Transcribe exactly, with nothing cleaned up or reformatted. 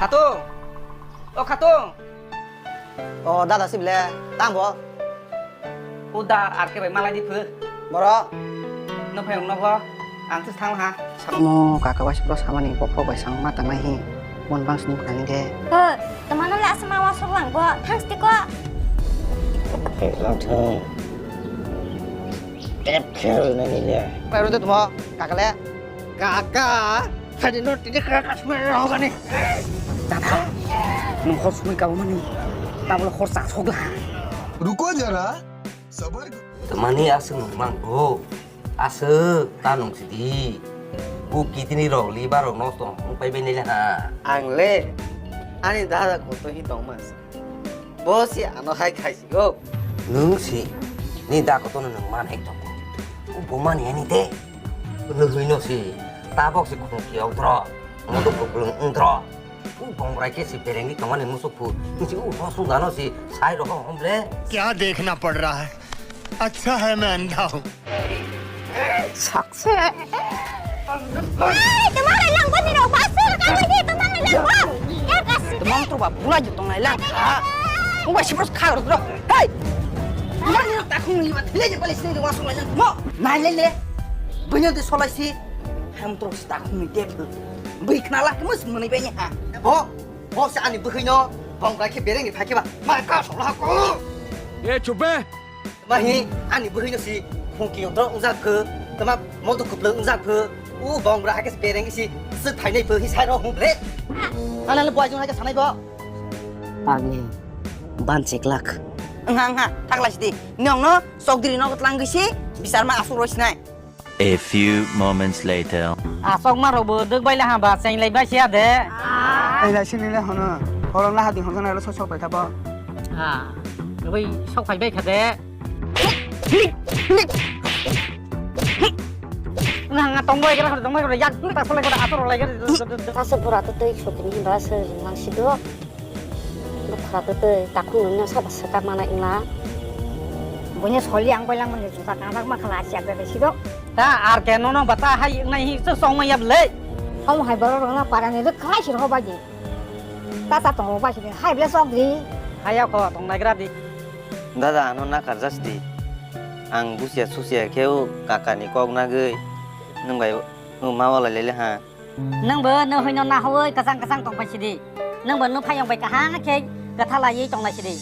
Khatung! O Khatung! O dada sible, tang bo? O da, ar ke bai malai di phu. Boro? No phai no bo, ang tu thang ha. Mo kaka waisuk samani bokho bai sang ma tangmani hi, mon bang sini bukhani de. Ho, tomano le asma wasuk lang bo, thang sti ko. Lang thang. Tep khel nani le. Pai ro de tmo, kaka le. Kaka, tadi no tini kaka semua rohani. Dada, nung hor sumui kabo mani, tabole hor sa sogla. Ruko jara, sabar. Tamani aswk nung mang bro, aswk ta nung sidi. Bu kidney rok, liver rok nosto wng pai bai nai le ha. Ang le, ani dada koto hi tong mas. Bo si ano hai khai si go. Nung si, ni da koto no nung man hai tong. Bu mani ani de. Nuhwino si, tabok si khungki yaudro, modo kuplung wngdro. U bongrai khe si berengwi tongmani musuk phu, nisi u no sungano si sai roho homble. क्या देखना पड़ रहा है? अच्छा है मैं अंधा हूँ। Sakse. Ai, tomang lai lang boni rok, basu ka boni tomang lai lang boni. Ya kasi. Tomang to ba bula je tong lai lang. Ha. Ungwa si bros kha ro. Hei. Tomang ni ta khung ni ba thile je bali sini wa sung lai lang. Mo. Nai le le. Bunyo de solai si. Ham tro sta khum ni tep. Bui khna la kmus mani be ha. Bo, bo se ani bwkhwi no bong bai khe bereng ni phai khe ba. Ma ka so la ko. E chup be. Ma hi ani bwkhwi no si khung ki dro ungjak khe. Tama mo do kuplung ungjak khe. U bong bra ha khe bereng si. Sik phai nai bwkhwi sai ro hum ble. Ala le boi jong ha khe sanai bo. Pagni. Ban chek lak. Nga nga thak lai si di. Nyong no sok diri no tlang gi si. Bisar ma asuk roi sinai. A few moments later. Asok ma rok bo dwk bai le ha ba, cheng lai bai sia de. Ai lai sini le hono. Horong la hadi horong na lo sok sok bai thabo. Ah, bai sok phai bai kha de. Nga nga tong bai gra, tong bai gra, yak ta solai gra, ator lai gra. Asa pura to tei sotini ba se lang si do. Bwkha twi takhuk nungno saba swkak manai wngla. Buini soli ang koilang mani juta kangjak ma khala siya bebe sido. Ta ar ke nono bata hai wngnai hi se song ma yab le. Song hai borok rokno parani rwkhlai si rokho bai di. Ta ta tongo bai si hai ble sok di. Haya kho tong nai gra di. Dada ano nakar jas di. Ang busia susia kheu kakani kok nagwi nwng bai ma wala lele ha. Nwng bo nw hwino nahowi kwchang kwchang tong pai sidi. Nwng bo nw phayong bai kaham khe kwtha laiwi tong lai sidi.